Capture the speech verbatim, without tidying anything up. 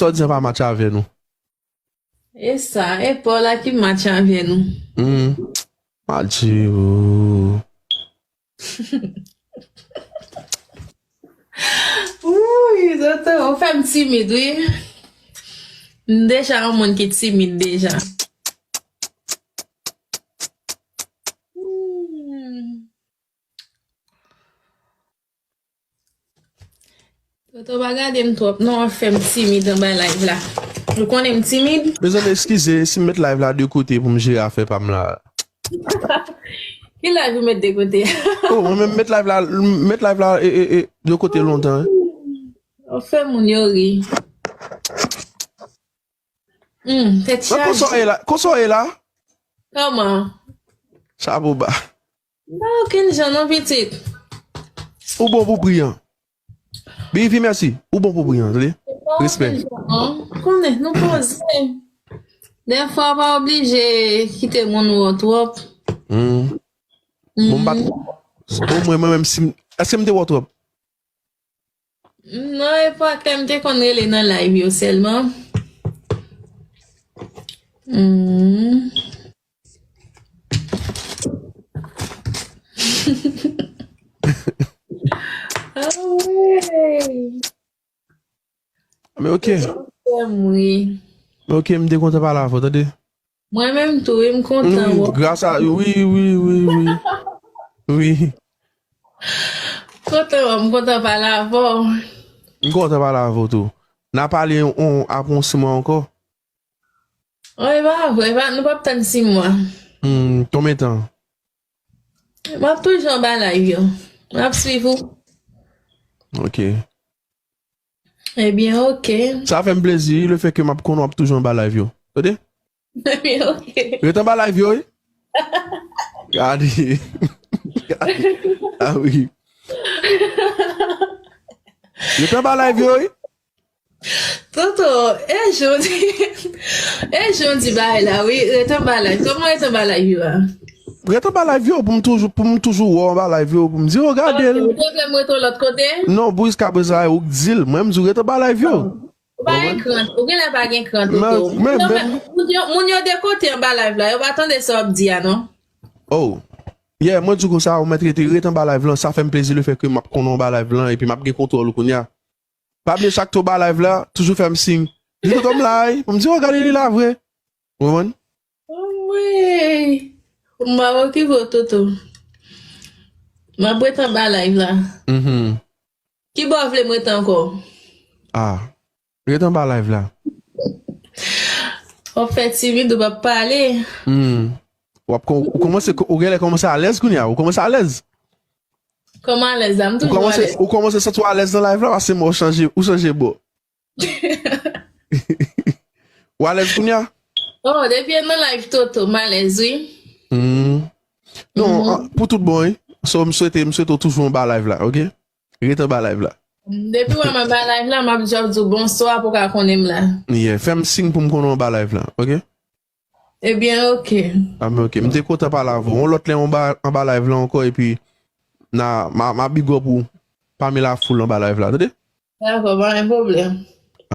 Sa w di an pa match avè nou. E sa, e pa w la ki match avè nou. Hmm. Match yo. Wouy, Toto, ou fè m timid, wi. M deja yon moun ki timid deja. Hmm. Toto, pa gade m twòp, non, w ap fè m timid anba live la. Ou konnen m timid? Mezanmi, eskize si m met live la de kote pou m jere afè pa m la. Ki live ou met de kote? Oh, mwen menm met live la, met live la e, e, e, de kote lontan. Hein? Ou fè moun yo ri. Hmm, tèt chaje. Konsa w ye la? Konsa w ye la? Kòman? Chapo ba. Nan okenn jan non pitit. Ou bon pou pri an. Baby, mèsi. Ou bon pou pri an, tande? Respè. Konnen, nou poze. Dèfwa w pa oblije kite moun wè w twòp. Hmm. Bon, m pa t. Omwen, mwen menm, si m. Èske m te wè w twòp? Non, e pa kè m te konn rele nan live yo sèlman. Hmm. Ah ouais. Men ok. Tèm wi. Men ok, m te kontan pale avè w, tande? Mwen menm tou, wi, m kontan wè w. Gras a, wi, wi, wi, wi. Wi. Kontan wè w, m kontan pale avè w. M kontan pale avè w tou. N a pale on, apre yon sis mwa ankò. Oh, e pa vre, pa, nou p ap tann sis mwa. Hmm, konbyen tan? M ap toujou anba live yo. M ap swiv ou. Ok. Ebyen, ok. Sa fè m plezi, le fè ke m ap konnen w ap toujou anba live yo. Tande? Ebyen, ok. Ret anba live yo, wi. Gade. Gade. Ah wi. Ret anba live yo, wi. Toto, e jan w di, e jan w di bagay la, wi, ret anba live. Kòman ret anba live yo a? Ret anba live yo pou m toujou, pou m toujou wè w anba live yo, pou m di, oh, gade l. Ou te vle m rete yon lòt kote? Non, pou jiskaprezan, ou k di l. Mwen, m di w ret anba live yo. Ou pa gen krant. Ou genlè pa gen krant, Toto. Moun yo de kote anba live la, yo pa tande sa w ap di a, non. Oh. Yeah, mwen di w konsa, ou mèt rete, ret anba live lan, sa fè m plezi le fè ke m ap konnen w anba live lan, epi m ap gen kontwòl ou kounye a. Pa bliye chak tan w ba live la, toujou fè m siy. Di Toto m la wi, pou m di, oh, gade li la vre. Ou konprann? Anmwey! M ap okipe w, Toto. M ap ret anba live la. Mhm. Ki bò w vle m ret ankò? Ah. Ret anba live la. W ap fè timid, ou p ap pale. Hmm. W ap, ou kòmanse, ou genlè kòmanse alèz kounye a. Ou kòmanse alèz. Kòman alèz la? M toujou alèz. Ou kòmanse santi w alèz nan live la, paske mwen w chanje, ou chanje bò. Ou alèz kounye a? Oh, depi nan live Toto, m alèz, wi. Hmm. Non, pou tout bon, wi. So, m swete, m swete w toujou anba live la, ok? Ret anba live la. Depi w wè m anba live la, m ap just di w bonswa pou w ka konnen m la. Yeah, fè m siy pou m konnen w anba live la, ok? Ebyen, ok. Ah, men ok. M te kontan pale avè w. Yon lòt lè w anba, anba live la ankò, epi na, m a, m a big up ou pami lafoul anba live la, tande? Dakò, pa gen pwoblèm.